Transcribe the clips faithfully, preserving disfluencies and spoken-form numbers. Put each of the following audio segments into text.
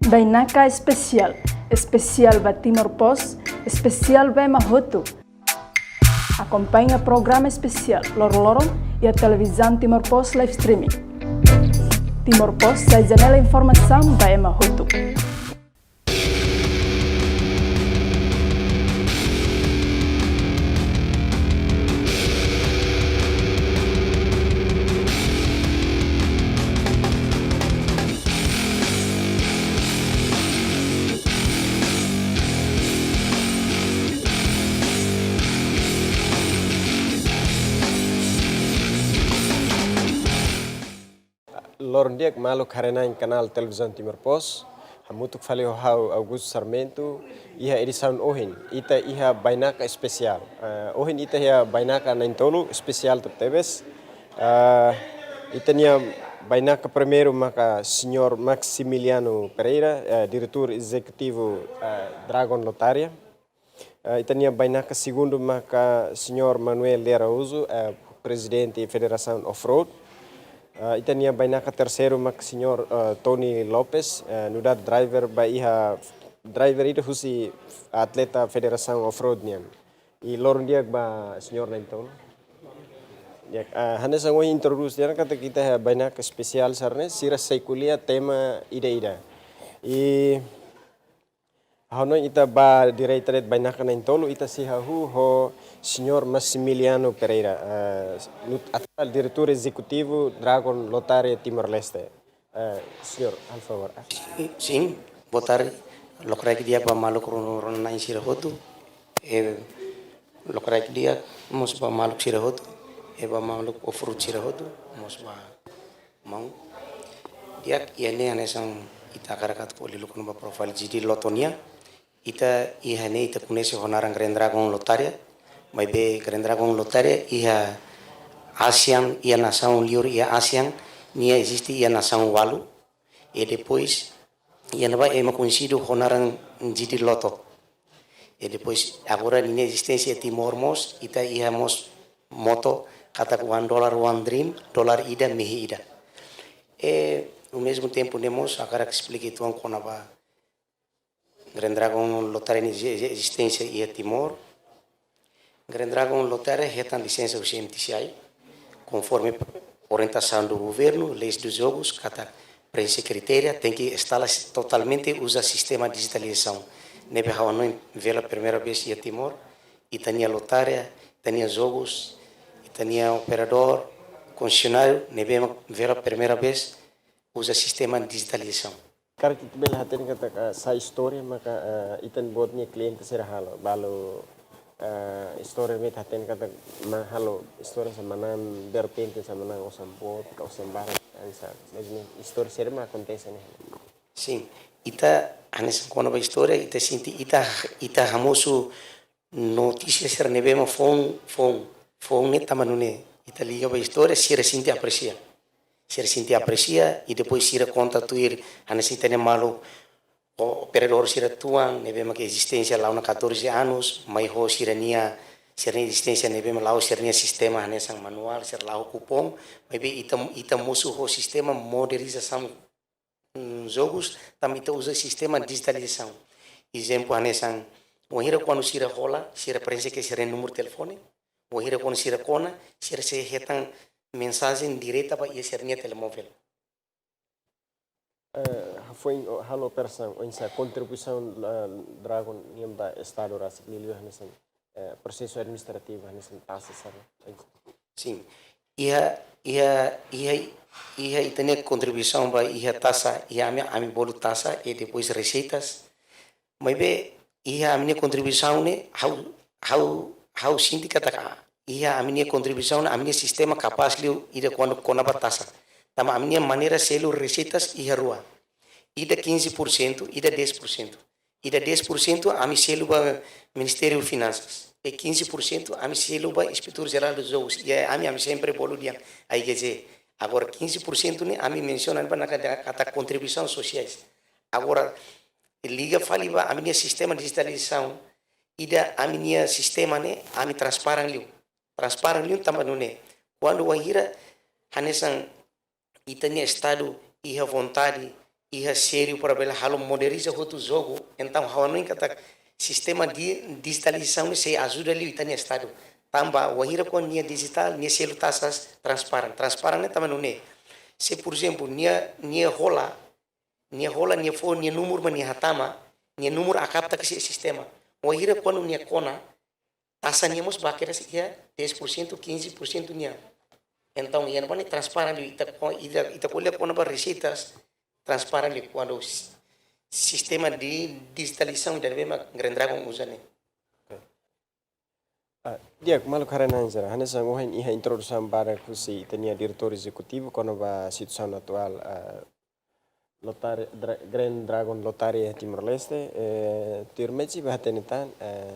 Bainaka Espesiál, espesiál ba Timor Post, espesiál ba ema hotu. Akompaña programa espesiál loroloron iha Televizaun Timor Post live streaming. Timor Post sai janela informasaun ba ema hotu. Loron di'ak maluk haree-na'in kanál Televizaun Timor Post. Hamutuk fali ho ha'u Augusto Sarmento. Iha edisaun ohin, ita iha bainaka espesiál. Eh, ohin ita iha bainaka na'in-tolu, espesiál tebetebes. Eh, ita-nia bainaka primeiru maka Señór Maximiliano Pereira, eh, Diretór Ezekutivu, eh, Dragon Lotaria. Eh, ita-nia bainaka segundu maka Señór Manuel de Araújo, eh, Prezidente Federasaun Off-Road. Eh, ita-nia bainaka terseiru maka Señór, eh, Tony Lopes, eh, nu'udar driver ba iha, driver ida husi atleta Federasaun Off-Road nian. I loron di'ak ba Señór na'in-tolu. Ya, eh, hanesan ohin introdús dehan katak ita iha bainaka espesiál sira-ne'e, sira sei ko'alia tema ida-ida. I ha'u hanoin ita bá direta de'it bainaka na'in-tolu, ita sei hahú ho Señór Maximiliano Pereira, eh, nu'udar atuál Diretór Ezekutivu Dragon Lotaria Timor-Leste. Eh, Señór, halo favór. Sin, boa tarde. Lokraik di'ak ba maluk rona-, rona-na'in sira hotu. Eh, lokraik di'ak mós ba maluk sira hotu. Eh, ba maluk off-road sira hotu. Mós ba maun. Di'ak, iha ne'e hanesan ita hakarak atu ko'alia liu kona-ba profile G D Lotto nian. Ita iha ne'e ita koñese ho naran Grand Dragon Lotaria. Maibé Grand Dragon Lotaria iha ASEAN, iha nasaun liur iha ASEAN, nia eziste iha nasaun ualu. I depois, iha ne'ebá ema koñesidu ho naran G D Lotto. I depois, agora ninia ezisténsia Timor mós, ita iha mós moto katak one dollar, one dream, dolar ida, mehi ida. I, ao mesmo tempo, ne'e mós, hakarak esplika uitoan kona-ba Grand Dragon Lotaria nia ezi-, ezi-, ezisténsia iha Timor. Grand Dragon Lotaria hetan lisensa husi M T C I, konforme orientasaun do governu, leis dos jogos, katak preenxe kritéria, tenke instala totalmente uza sistema dijitalizasaun. Ne'ebé ha'u hanoin vela primeira vez iha Timor, ita-nia lotaria, ita-nia jogos, ita-nia operadór, konsesionáriu, ne'ebé mak vela primeira vez uza sistema dijitalizasaun. Karik ita bele hatene katak, eh, sá istória maka, eh, ita-boot nia kliente sira halo, balu, eh, istória ne'ebé ita hatene katak ema halo istória hanesan manán, derrepente hanesan manán osan boot, ka osan barak, hanesan, maibé istória sira mak akontese ne'e. Sin, ita hanesan kona-ba istória, ita sente, ita, ita hamosu notísia sira ne'ebé mak foun, foun, foun ne'e tanba nune'e. Ita liga ba istória, sira sente apresia. Sira sente apresia, i depois sira konta tuir, hanesan ita-nia maluk, o, operadór sira tuan, ne'ebé mak ezisténsia la'o ona catorze anos, mai ho sira-nia, sira-nia ezisténsia ne'ebé mak la'o sira-nia sistema hanesan manuál, sira la'o kupon, maibé ita, ita mosu ho sistema modernizasaun, mm, jogos, tanba ita uza sistema dijitalizasaun. Ezemplu, hanesan, wainhira kuandu sira hola, sira preenxe sira-nia númeru telefone, wainhira kuandu sira kona, sira sei hetan mensajen direta ba iha sira-nia telemóvel. Eh, foin, o, halo operasaun, oinsá kontribuisaun, eh, Dragon nian ba Estadu rasik liuliu hanesan, eh, prosesu administrativu, hanesan taxa sira. Sin. Iha, iha, iha, iha ita-nia kontribuisaun ba iha taxa, iha ami, ami bolu taxa, i depois reseitas. Maibé, iha ami-nia kontribuisaun ne'e, ha'u, ha'u, ha'u sente katak, iha ami-nia kontribuisaun, ami-nia sistema kapás liu ida kuandu kona-ba taxa. Tanba ami-nia maneira selu reseitas iha rua. Ida quinze por cento, ida dez por cento. Ida dez por cento ami selu ba Ministériu Finansas. I quinze por cento ami selu ba Inspetór Jerál dos Jogos. I ami, ami sempre bolu dehan I G J. Agora, quinze por cento ne'e ami mensiona ba nakata, katak kontribuisaun sosiais. Agora, liga fali ba ami-nia sistema dijitalizasaun, ida ami-nia sistema ne'e, ami transparan liu. Transparan liu tanba nune'e. Kuandu wainhira, hanesan ita-nia Estadu iha vontade iha sériu para bele halo moderniza hotu jogu. Entaun ha'u hanoin katak sistema di dijitalizasaun ne'e sei ajuda liu ita-nia estadu. Tanba wainhira kuandu nia dijitál, nia selu taxas transparan. Transparan ne'e tanba nune'e. Se, por ezemplu, nia, nia hola, nia hola, nia fó nia númeru mak nia hatama, nia númeru akapta ke se sistema. Wainhira kuandu nia kona, taxa nia mós ba kedas iha dez por cento, quinze por cento nian. Entaun, iha ne'ebá ne'e transparan liu, ita ko-, ita, ita ko'alia kona-ba reseitas, transparan liu kuandu si-, sistema di dijitalizasaun ida ne'ebé mak Green Dragon uza ne'e. Ah, di'ak, maluk haree-na'in sira. Hanesan ohin iha introdusaun badak husi ita-nia diretór ezekutivu kona-ba situasaun atuál, ah, lotari-, dra-, Green Dragon Lottery iha Timor-Leste, eh, tuirmai ita bá hatene tan, eh,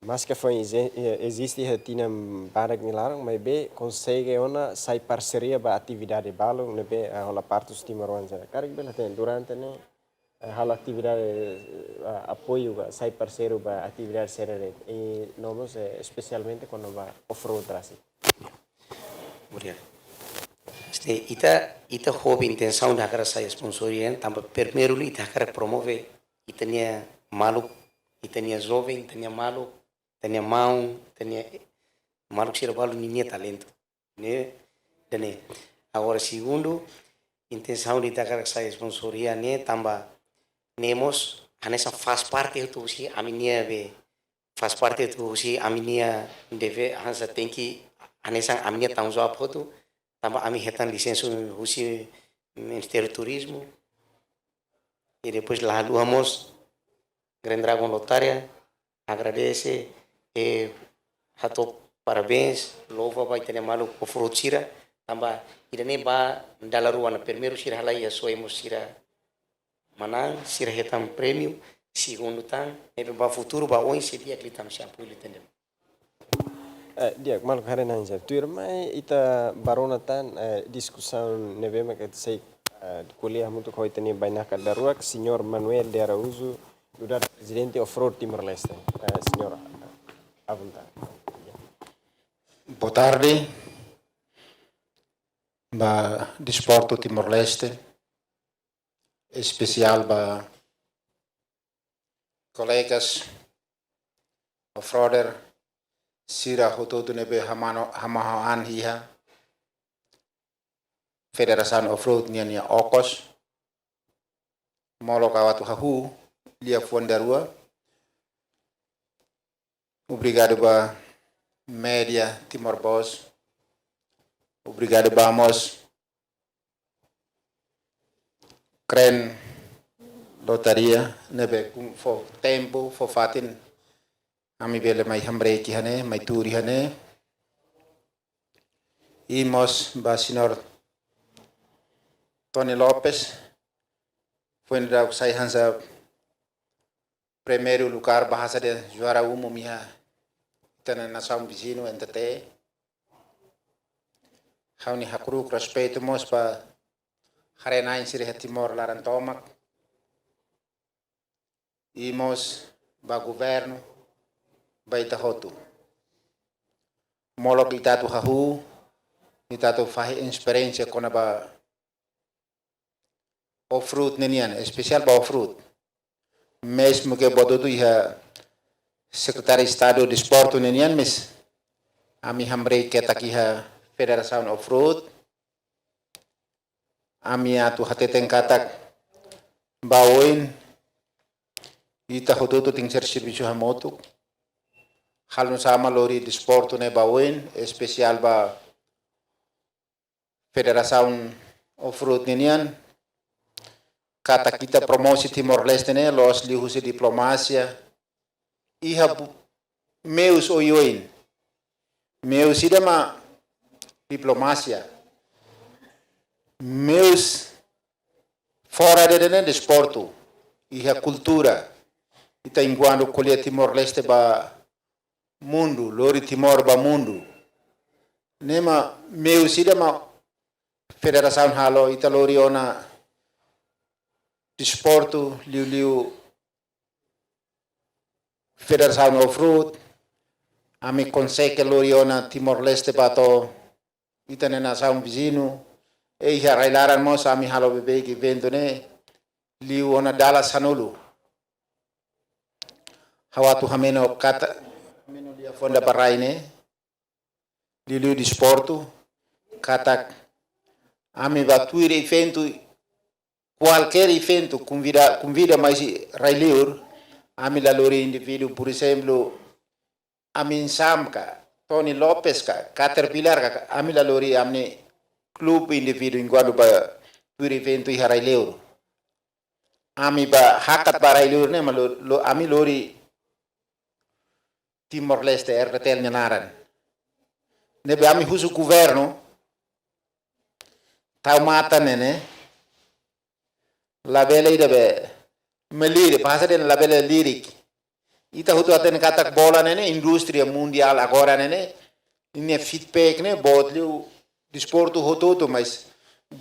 maske foin eze-, eh, eziste iha tinan badak nia laran, maibé konsege ona sai parseria ba atividade balu ne'ebé, eh, hola parte husi timoroan sira. Karik bele hatene durante ne'e, eh, halo atividade, eh, apoiu ba, sai parseiru ba atividade sira de'it. I no mós, eh, espesialmente kona-ba off-road racing. Obrigadu. Este, ita, ita ho intensaun de hakarak sai sponsor nian, tanba primeiru liu ita hakarak promove ita-nia maluk, ita-nia joven, ita-nia maluk, ita-nia maun, ita-nia maluk sira balu ninia talentu. Ne'e, ida-ne'e. Agora, segundu, intensaun de ita hakarak sai sponsor nian ne'e tanba ne'e mós hanesan faz parte hotu husi ami-nia be, faz parte hotu husi ami-nia deve, hanesan tenke, hanesan ami-nia tanggung jawab hotu, tanba ami hetan lisensa husi Ministériu Turizmu. I depois la haluha mós Green Dragon Lottery, agradese, eh, hato'o parabéns, louva ba ita-nia maluk off-road sira, tanba ida-ne'e ba dala rua ona, primeiru sira halai iha soe mós sira manán, sira hetan prémiu, segundu tan, ne'ebé ba futuru ba oin sei di'ak liután sei apoiu liután de'it. Eh, di'ak, maluk haree-na'in sira. Tuirmai ita bá rona tan, eh, diskusaun ne'ebé mak ita sei, eh, ko'alia hamutuk ho ita-nia bainaka daruak, Señór Manuel de Araújo, nu'udar Prezidente Off-Road Timor-Leste. Eh, señór, à vontade. Boa tarde ba desportu Timor-Leste, espesiál ba kolegas off-roader sira hotu-hotu ne'ebé hamano-, hamahon an iha Federasaun Off-Road nian nia okos. Molok ha'u atu hahú liafuan daruak. Obrigadu ba média Timor Post. Obrigadu ba mós Green Lottery ne'ebé kun fó tempu, fó fatin ami bele mai hamriik iha ne'e, mai tuur iha ne'e. I mós ba señór Tony Lopes, foin daudauk sai hanesan primeiru lugár ba hanesan juara umum iha ita-nia nasaun viziñu, N T T. Ha'u-nia hakru'uk respeitu mós ba haree-na'in sira iha Timor laran tomak. I mós ba governu, ba ita hotu. Molok ita atu hahú, ita atu fahe esperiénsia kona-ba off-road ne'e nian, espesiál ba off-road. Mezmu ke buat hotu iha Sekretáriu Estadu Desportu ne'e nian, mas ami hamriik ketak iha Federasaun Off-Road. Ami atu hateten katak ba oin ita hotu-hotu tenke ser servisu hamutuk. Halo nu'usá mak lori desportu ne'e ba oin, espesiál ba Federasaun Off-Road ne'e nian, katak ita promove Timor-Leste ne'e la'ós liuhusi diplomasia, iha bu-, meius oioin. Meius ida mak diplomasia. Meius fora de, de, de desportu. Iha kultura. Ita enkuantu ko'alia Timor-Leste ba mundu, lori Timor ba mundu. Ne'e mak meius ida mak federasaun halo, ita lori ona desportu, liuliu Federasaun Off-Road, ami konsege lori ona Timor-Leste ba to'o ita-nia nasaun viziñu, E iha rai-laran mós ami halo beibeik eventu ne'e, liu ona dala sanulu. Ha'u atu hameno katak, hameno liafuan ba rai ne'e, liuliu desportu, katak ami bá tuir eventu, kualkér eventu, konvida, konvida mai husi rai-li'ur, ami la lori indivíduu, por ezemplu, Amin Sam ka, Tony Lopes ka, Caterpillar ka, ami la lori ami-nia klube indivíduu enkuantu bá tuir eventu iha rai-li'ur. Ami bá hakat ba rai-li'ur ne'e, mak lo, lo, ami lori Timor-Leste, R T L nia naran. Ne'ebé ami husu governu, tau matan ne'e ne'e, labele ida be melirik, bahasa dehan labele lirik. Ita hotu hatene katak bola ne'e ne'e indústria mundiál agora ne'e ne'e, ninia feedback ne'e boot liu desportu hotu-hotu, mas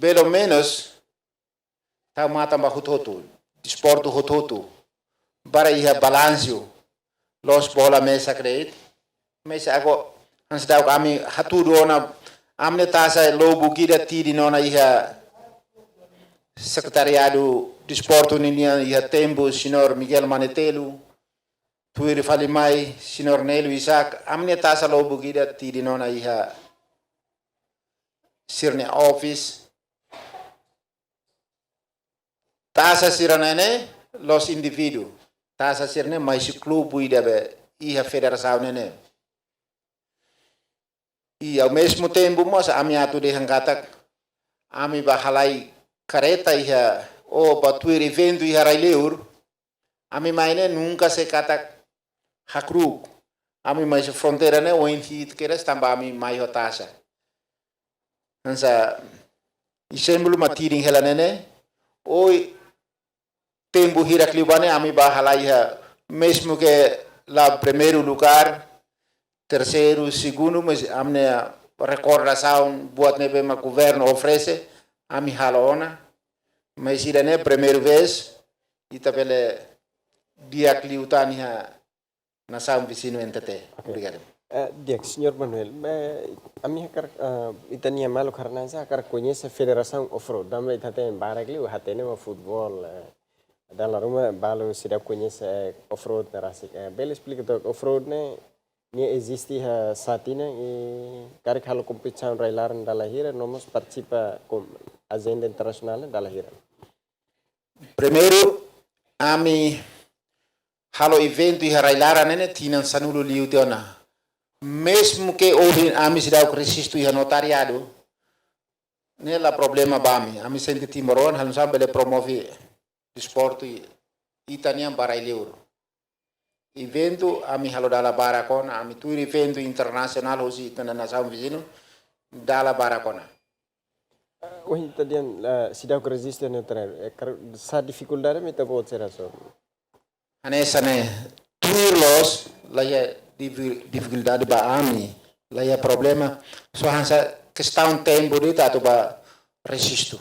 pelumenus tau matan ba hotu-hotu, desportu hotu-hotu, para iha balansu, loos bola mesak de'it. Mas agora, hanesan daudauk ami hatudu ona, ami-nia taxa lubuk ida tidin ona iha Sekretariadu Desportu ninian iha tempu Señór Miguel Manetelu, tuir fali mai Señór Nélio Isaac, ami-nia taxa lubuk ida tidin ona iha sira-nia office. Taxa sira-ne'e ne'e loos indivíduu. Taxa sira-ne'e mai husi klube ida be iha federasaun ne'e ne'e. I ao mesmo tempo mós ami atu dehan katak ami bá halai karreta iha, ou bá tuir eventu iha rai-li'ur. Ami mai ne'e nunka sei katak hakru'uk. Ami mai husi fronteira ne'e oin hi'it kedas tanba ami mai ho taxa. Hanesan ezemplu mak tidin hela ne'e ne'e, ou tempu hirak liubá ne'e ami bá halai iha, mesmu ke la primeiru lugár, terseiru, segundu, mas ami-nia rekordasaun buat ne'ebé mak governu oferese, ami halo ona. Mas ida-ne'e primeira vez, ita bele di'ak liután iha nasaun viziñu N T T. Oke. Obrigadu. Eh, di'ak, Señór Manuel, eh, ami hakarak, eh, ita-nia maluk haree-na'in sira hakarak koñese Federasaun Off-Road, tanba ita hatene barak liu, hatene mak futeból, eh, dala ruma balu seidauk koñese, eh, off-road ne'e rasik. Eh, bele esplika took off-road ne'e, ne'e eziste iha sá tinan i karik halo kompetisaun rai-laran dala hira, no mós partisipa ho ajenda internasionál dala hira. Primeiru, ami halo eventu iha rai-laran ne'e ne'e tinan sanulu liu tiha ona. Mesmu ke ohin ami seidauk rejistu iha notariadu, ne'e la problema ba ami. Ami sente timoroan, halo nu'usá bele promove desportu i ita-nian ba rai-li'ur. Eventu ami halo dala barak ona, ami tuir eventu internasionál husi ita-nia nasaun viziñu dala barak ona. Eh, ohin ita dehan, eh, seidauk rejistu iha notariadu. Eh, kar-, sá difikuldade mak ita-boot sira sofre? Hanesan ne'e, tuir loos, la iha difi-, difikuldade ba ami, la iha problema. Só hanesan kestaun tempu de'it atu bá rejistu.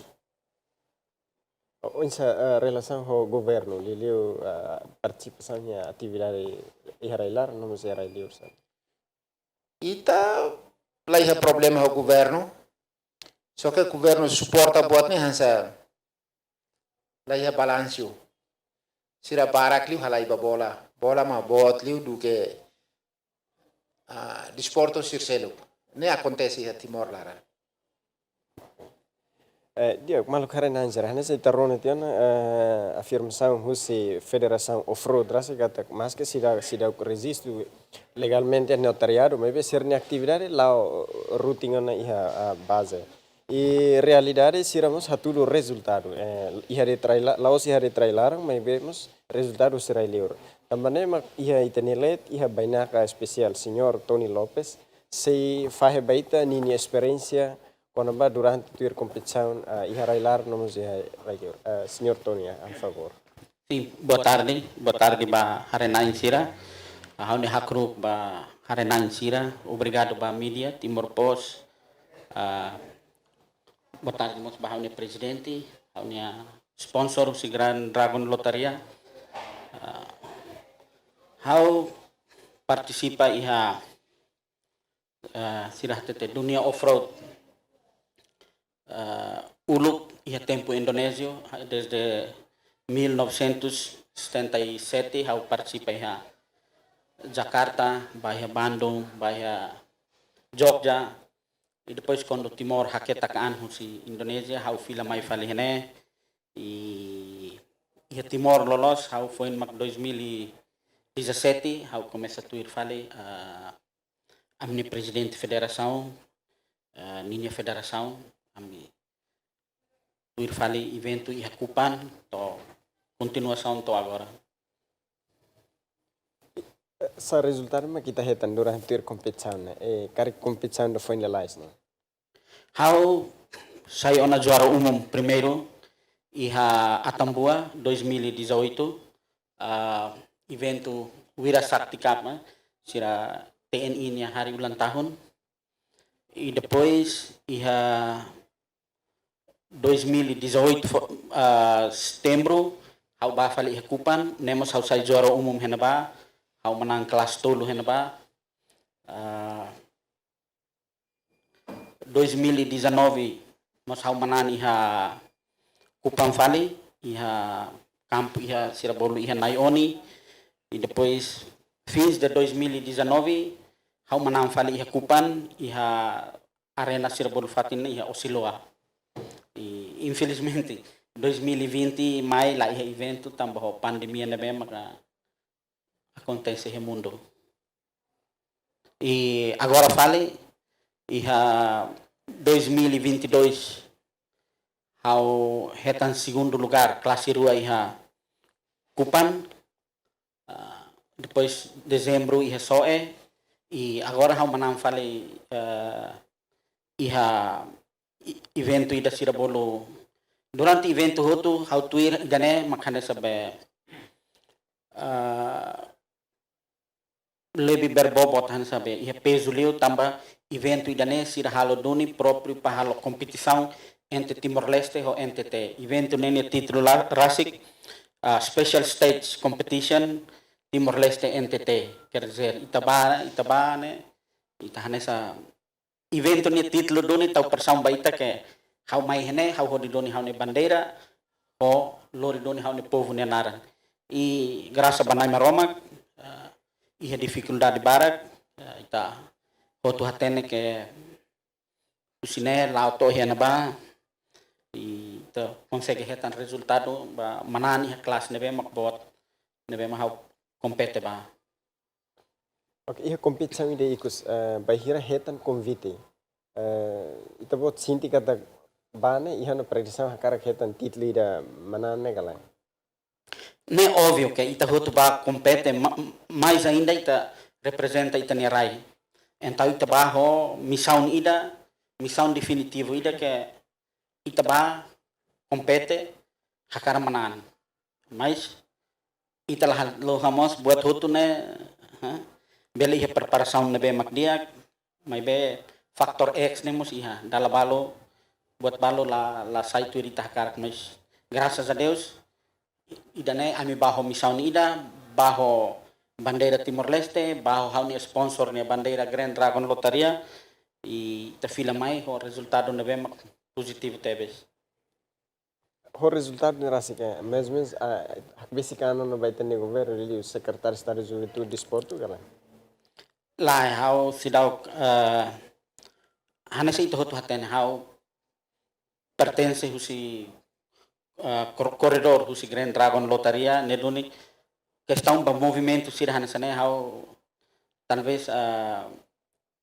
Oinsá, eh, relasaun ho governu, liuliu, eh, partisipasaun iha atividade iha rai-laran, no mós iha rai-li'ur sira? Ita la iha problema ho governu, só ke governu suporta buat ne'e hanesan la iha balansu. Sira barak liu halai ba bola, bola mak boot liu duké, ah, desportu sira seluk. Ne'e akontese iha Timor laran. Eh, di'ak, maluk haree-na'in sira, hanesan ita rona tiha ona, eh, afirmasaun husi Federasaun Off-Road rasik katak maske seidauk, seidauk rejistu legalmente iha notariadu, maibé sira-nia atividade la'o rutina ona iha, ah, baze. I realidade sira mós hatudu rezultadu. Eh, iha de'it rai-la-, la'ós iha de'it rai-laran, maibé mós rezultadu husi rai-li'ur. Tanba ne'e mak iha ita-nia leet, iha bainaka espesiál, Señór Tony Lopes, sei fahe ba ita ninia esperiénsia kona-ba durante tuir kompetisaun, ah, iha rai-laran no mós iha rai-li'ur. Ah, Señór Tony, ah, por favór. Sim, boa tarde. Boa tarde ba haree-na'in sira. Ah, ha'u-nia hakru'uk ba haree-na'in sira. Obrigadu ba mídia, Timor Post. Ah, boa tarde mós ba ha'u-nia prezidente, ha'u-nia sponsor husi Grand Dragon Lotaria. Ah, ha'u partisipa iha, eh, sira hatete dunia off-road. eh, uluk iha tempu Indonézia, ha-, desde mil novecentos e setenta e sete, ha'u partisipa iha Jakarta, ba iha Bandung, ba iha Jogja. I depois kuandu Timor haketak an husi Indonézia, ha'u fila mai fali iha ne'e. I iha Timor loloos, ha'u foin mak dois mil e dezassete, ha'u komesa tuir fali, eh, ami-nia prezidente federasaun, eh, ninia federasaun, ami tuir fali eventu iha Kupang, to'o kontinuasaun to'o agora. Sá rezultadu mak ita hetan durante tuir kompetisaun ne'e? E karik kompetisaun ida foin lalais ne'e? Ha'u sai ona juara umum primeiru iha Atambua dois mil e dezoito, ah, eventu Wira Sakti Cup, eh, sira T N I nia hari ulang tahun. I depois iha dois mil e dezoito fo-, ah, setembru, ha'u bá fali iha Kupang, ne'e mós ha'u sai juara umum iha ne'ebá, ha'u manán kelas tolu iha ne'ebá. Ah, dois mil e dezanove, mós ha'u manán iha Kupang fali, iha kampu iha sira bolu iha Naioni. I depois, fins de dois mil e dezanove, ha'u manán fali iha Kupang, iha arena sira bolu fatin ne'e iha Oceloa. I, infelizmente, dois mil e vinte mai la iha eventu tanba ho pandemia ne'ebé maka akontese iha mundu. I agora fali, iha dois mil e vinte e dois, ha'u hetan segundu lugar, klase rua iha Kupang, ah, depois dezembru iha So'e, i agora ha'u manán fali, eh, iha e-, eventu ida sira bolu. Durante eventu hotu, ha'u tuir ida-ne'e mak hanesan be, ah, lebih berbobot hanesan be iha pezu liu tanba eventu ida-ne'e sira halo duni própriu para halo kompetisaun entre Timor-Leste ho N T T. Eventu ne'e nia títulu la-, rasik, ah, Special Stage Competition Timor-Leste N T T. Quer dizer, ita bá, ita bá ne'e, ita hanesan eventu nia títulu duni tau presaun ba ita ke ha'u mai iha ne'e, ha'u hodi duni ha'u-nia bandeira, ho lori duni ha'u-nia povu nia naran. I grasa ba Na'i Maromak, eh, iha difikuldade barak, eh, ita hotu hatene ke husi ne'e la'o to'o iha ne'ebá, i ita konsege hetan rezultadu ba manán iha klase ne'ebé mak boot, ne'ebé mak ha'u kompete ba. Oke, iha kompetisaun ida ikus, eh, bainhira hetan konvite. Eh, ita-boot sente katak bá ne'e iha ona predisaun hakarak hetan títulu ida manán ne'e ka lae? Ne'e óbviu ke ita hotu bá kompete, ma-, mais ainda ita reprezenta ita-nia rai. Entaun ita bá ho misaun ida, misaun definitivu ida ke ita bá kompete hakarak manán. Mas ita la halo hamoos buat hotu ne'e, ha? Bele iha preparasaun ne'ebé mak di'ak, maibé faktór X ne'e mós iha, dala balu, buat balu la, la sai tuir ita hakarak, mas grasas a Deus, ida-ne'e ami bá ho misaun ida, bá ho bandeira Timor-Leste, bá ho ha'u-nia sponsor nia bandeira Grand Dragon Lotaria, i ita fila mai ho rezultadu ne'ebé mak pozitivu tebes. Ho rezultadu ne'e rasik, mais ou menos, ah, hakbesik an ona ba ita-nia governu, liuliu Sekretáriu Estadu Juventude Desportu, ka lae? Lae, ha'u seidauk, eh, hanesan ita hotu hatene, ha'u pertense husi, eh, kor-, koredór husi Grand Dragon Lotaria, ne'e duni kestaun ba movimentu sira hanesan ne'e ha'u talvez, eh,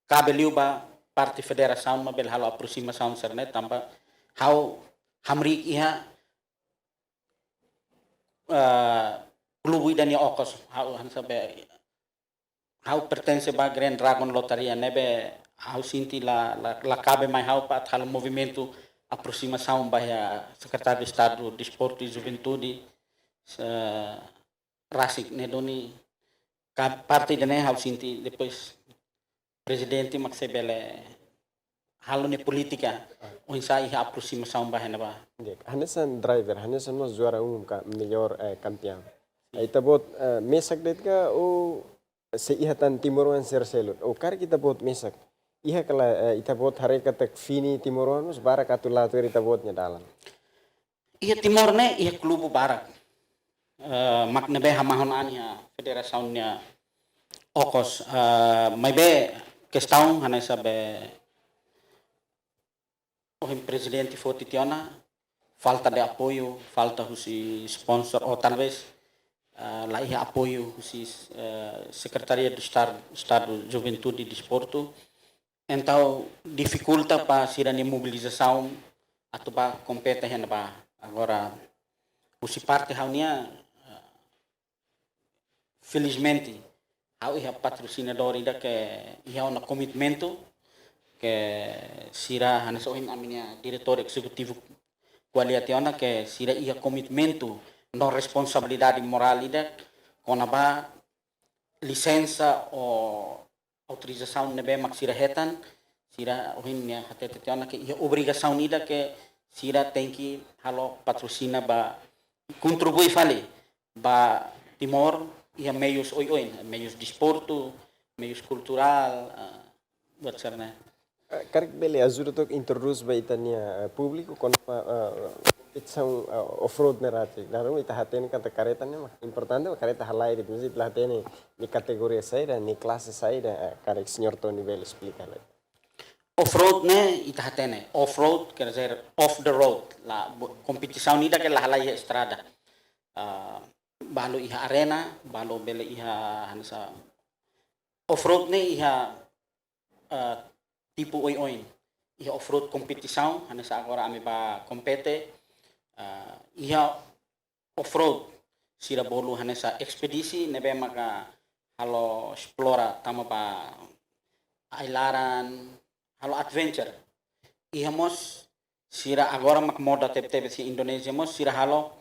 kabe liu ba parte federasaun mak bele halo aproximasaun sira-ne'e tanba ha'u hamriik iha, eh, klube ida nia okos, ha'u hanesan be ha'u pertense ba Grand Dragon Lotaria ne'ebé ha'u sente la, la, la kabe mai ha'u para atu halo movimentu aproximasaun ba iha Sekretáriu Estadu Desportu i Juventude, se-, rasik ne'e duni ka parte ida-ne'e ha'u sente depois prezidente mak sei bele halo nia polítika oinsá iha aproximasaun ba iha ne'ebá. Di'ak, hanesan driver, hanesan mós juara umum ka melhor, eh, campeão. Ita-boot, eh, mesak de'it ka ou sei iha tan timoroan sira seluk? Ou karik ita-boot mesak, iha kala, eh, ita-boot haree katak fini timoroan mós barak atu la'o tuir ita-boot nia dalan. Iha Timor ne'e iha klube barak. Eh, mak ne'ebé hamahon an iha federasaun nia okos, eh, maibé kestaun hanesan be ohin prezidente foti tiha ona, falta de apoiu, falta husi sponsor, ou talvés, eh, la iha apoiu husi, eh, Sekretaria do Estar-, Estadu Juventude e Desportu. Entaun, difikulta ba sira-nia mobilizasaun atu bá kompete iha ne'ebá. Agora, husi parte ha'u-nian, eh, felizmente, ha'u iha patrosinadór ida ke iha ona komitmentu ke sira hanesan ohin ami-nia diretór ezekutivu ko'alia tiha ona ke sira iha komitmentu no responsabilidade morál ida kona-ba lisensa ou autorizasaun ne'ebé mak sira hetan, sira ohin nia hatete tiha ona ke iha obrigasaun ida ke sira tenke halo patrosina ba kontribui fali ba Timor iha meius oioin, meius desportu, meius kulturál, ah, buat sira-ne'e. Eh, karik bele ajuda took introdús ba ita-nia, eh, públiku kona-ba, eh, kompetisaun, eh, off-road ne'e rasik. Dala ruma ita hatene katak karreta ne'e mak importante, karreta halai de'it, mas ita la hatene nia kategoria saida, nia klase saida, eh, karik señór Tony bele esplika lai. Off-road ne'e ita hatene, off-road quer dizer off the road, la bu-, kompetisaun ida ke la halai iha estrada. Ah, balu iha arena, balu bele iha hanesan off-road ne'e iha, eh, tipu oioin. Iha off-road kompetisaun, hanesan agora ami bá kompete, eh, iha off-road sira bolu hanesan ekspedisi ne'ebé maka halo esplora tama ba ai-laran, halo adventure. Iha mós sira agora mak moda tebetebes iha Indonézia mós sira halo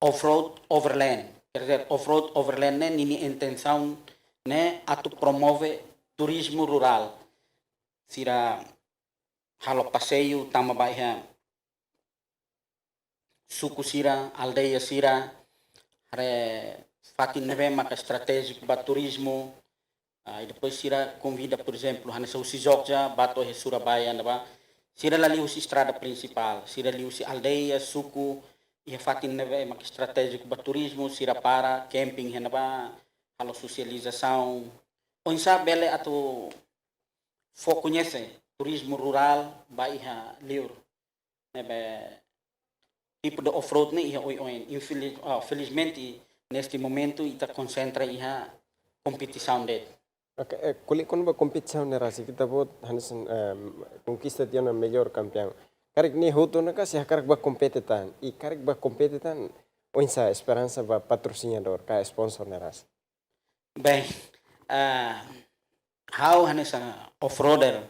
off-road overland. Quer dizer, off-road overland ne'e ninia intensaun ne'e atu promove turizmu rurál. Sira halo paseiu tama ba iha suku sira, aldeia sira, haree fatin ne'ebé maka estratéjiku ba turizmu. Ah, i depois sira konvida, por ezemplu, hanesan husi Jogja, bá to'o iha Surabaya, ne'ebá. Sira la liu husi estrada prinsipál, sira liu husi aldeia, suku, iha fatin ne'ebé mak estratéjiku ba turizmu, sira para, camping, iha ne'ebá, halo sosializasaun. Oinsá bele atu fó koñese turizmu rurál ba iha liur. Ne'ebé tipu de off-road ne'e iha oioin. Infeliz-, ah, felizmente, neste momento, ita konsentra iha kompetisaun de'it. Ok, eh, ko'alia kona-ba kompetisaun ne'e rasik, ita-boot hanesan, ehm, konkista tiha ona mellór kampeaun. Karik ne'e hotu ona ka, se hakarak bá kompete tan. I karik bá kompete tan, oinsá esperansa ba patrosinadór, ka sponsor ne'e rasik. Bem, ah, ha'u hanesan off-roader,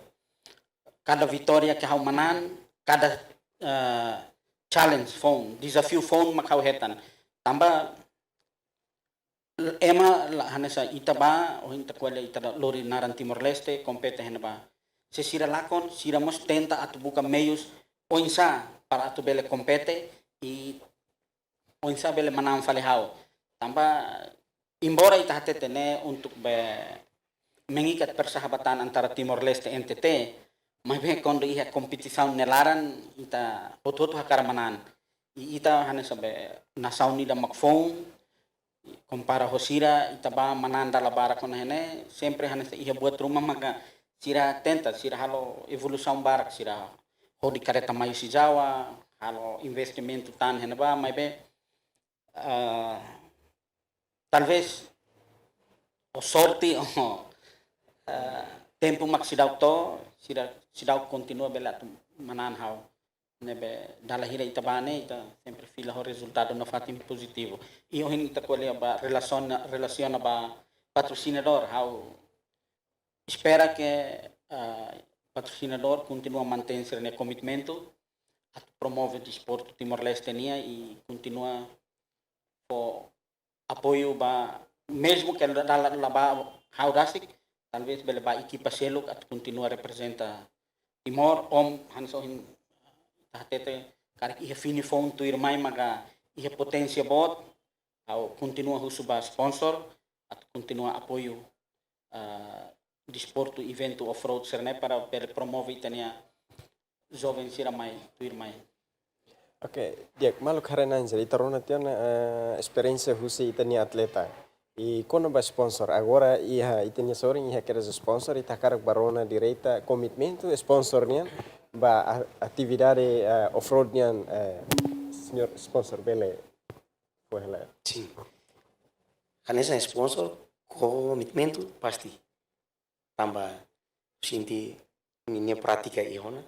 kada vitória ke ha'u manán, kada, ah, challenge foun, dezafiu foun mak ha'u hetan. Tanba ema la hanesan ita bá, ohin ita ko'alia ita lori naran Timor-Leste, kompete iha ne'ebá. Se sira lakon, sira mós tenta atu buka meius oinsá para atu bele kompete i oinsá bele manán fali ha'u. Tanba, embora ita hatete ne'e untuk be mengikat persahabatan antara Timor-Leste N T T, maibé kuandu iha kompetisaun ne'e laran, ita hotu-hotu hakarak manán. I ita hanesan be nasaun ida mak foun, kompara ho sira, ita bá manán dala barak ona iha ne'e, sempre hanesan iha buat ruma maka sira tenta, sira halo evolusaun barak, sira hodi karreta mai husi Jawa, halo investimentu tan iha ne'ebá, maibé, ah, talvés, ou sorte, ou, ah, tempu mak seidauk to'o, sira, seidauk kontinua bele atu manán ha'u. Ne'ebé dala hira ita bá ne'e, ita sempre fila ho rezultadu nafatin pozitivu. I ohin ita ko'alia ba relasiona, relasiona ba patrosinadór, ha'u espera ke, ah, patrosinadór kontinua mantein sira-nia komitmentu atu promove desportu Timor-Leste nian i kontinua fó apoiu ba, mezmu ke la, la, la bá ha'u rasik, talvés bele bá ekipa seluk atu kontinua reprezenta Timor, ou hanesan ohin ita hatete karik iha fini foun tuirmai maka iha poténsia boot, ha'u kontinua husu ba sponsor atu kontinua apoiu, ah, desportu, eventu off-road sira-ne'e para bele promove ita-nia joven sira mai tuir mai. Oke, di'ak, maluk haree-na'in sira, ita rona tiha ona, eh, esperiénsia husi ita-nia atleta. I kona-ba sponsor, agora iha ita-nia sorin iha kedas sponsor, ita hakarak bá rona direta komitmentu sponsor nian ba a-, atividade, eh, off-road nian, eh, señór sponsor bele fó hela. Sin. Hanesan sponsor, komitmentu pasti. Tanba sente ninia prátika iha ona.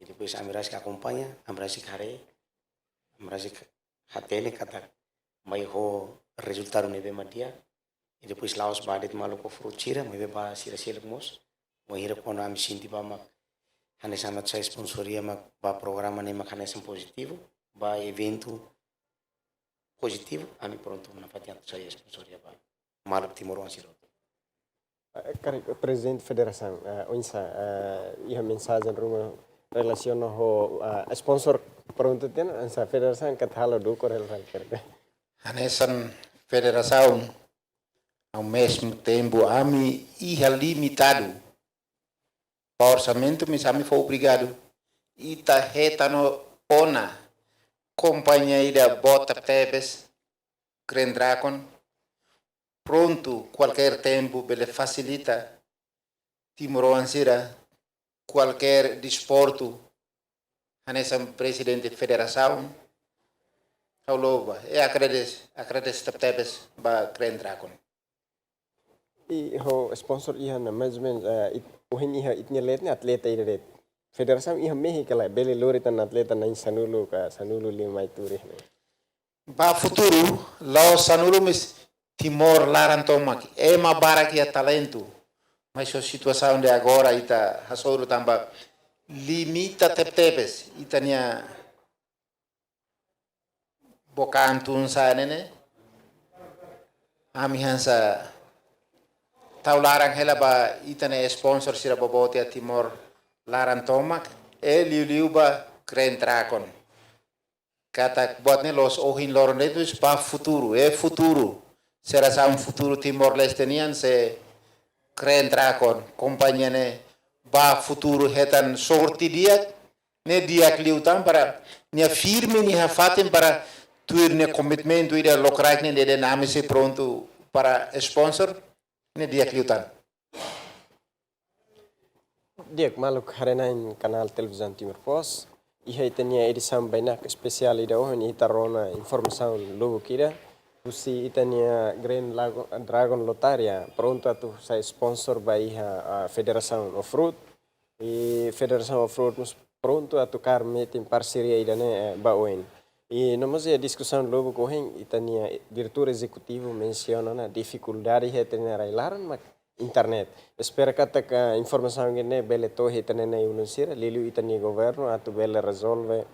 I depois ami rasik akompaña, ami rasik haree, ami rasik hatene katak mai ho rezultadu ne'ebé mak di'ak. I depois la'ós ba de'it maluk off-road sira, maibé ba sira seluk mós. Wainhira kuandu ami sente ba mak hanesan atu sai sponsoria mak ba programa ne'e mak hanesan pozitivu, ba eventu pozitivu, ami prontu nafatin atu sai sponsoria ba maluk timoroan sira hotu. Eh, karik, prezidente federasaun, eh, oinsá, eh, iha mensajen ruma relasiona ho, eh, sponsor prontu tiha ona, oinsá federasaun katak halo dukur hela fali karik. Hanesan federasaun, ao mesmo tempo, ami iha limitadu ba orsamentu, mas ami fó obrigadu. Ita hetan ona kompañia ida boot tebes, Green Dragon, prontu, kualkér tempu, bele fasilita timoroan sira, kualkér desportu, hanesan prezidente federasaun, ha'u louva, i agradese, agradese tebetebes ba Green Dragon. I ho sponsor iha ona, mais ou menus, eh, it-, ohin iha ita-nia leet ne'e atleta ida de'it. Federasaun iha mehi ka lae, bele lori tan atleta na'in sanulu ka sanulu-lima mai tuur ne'e. Ba futuru, la'ós sanulu, mas Timor laran tomak, ema barak iha talentu. Mas ho situasaun de agora ita hasoru tanba limita tebetebes ita-nia bokan tun-sa'e ne'e. Ami hanesan tau laran hela ba ita-nia sponsor sira boboot iha Timor laran tomak, i liuliu ba Green Dragon. Katak buat ne'e la'ós ohin loron de'it, mas ba futuru, i futuru. Sira hanesan futuru Timor-Leste nian, se Green Dragon, kompañia ne'e ba futuru hetan sorte di'ak, ne'e di'ak liután para nia firme nia fatin para tuir nia komitmentu ida lokraik ne'e dehan ami sei prontu para sponsor, ne'e di'ak liután. Di'ak, maluk haree-na'in kanál Televizaun Timor Post, iha ita-nia edisaun bainaka espesiál ida ohin ita rona informasaun lubuk ida husi ita-nia Green Lago-, Dragon Lottery prontu atu sai sponsor ba iha, ah, Federasaun Off-Road. I Federasaun Off-Road mós prontu atu kaer metin parseria ida-ne'e, eh, ba oin. I no mós iha diskusaun lubuk ohin, ita-nia diretór ezekutivu mensiona ona difikuldade iha ita-nia rai-laran mak internet. Espera katak informasaun ne'e bele to'o iha ita-nia na'i-ulun sira, liuliu ita-nia governu atu bele rezolve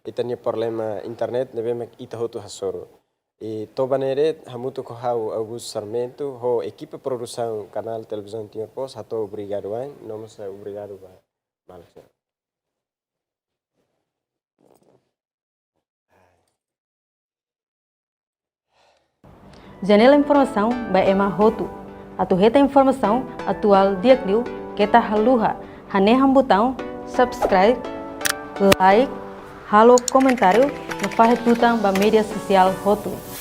ita-nia problema internet ne'ebé mak ita hotu hasoru. I to'o ba ne'e de'it, hamutuk ho ha'u Augusto Sarmento, ho ekipa produsaun kanál Televizaun Timor Post, hato'o obrigadu wa'in, no mós obrigadu ba maluk sira. Janela informasaun ba ema hotu. Atu hetan informasaun atuál di'ak liu, keta haluha hanehan butaun subscribe, like, halo komentáriu, no fahe tutan ba média sosiál hotu.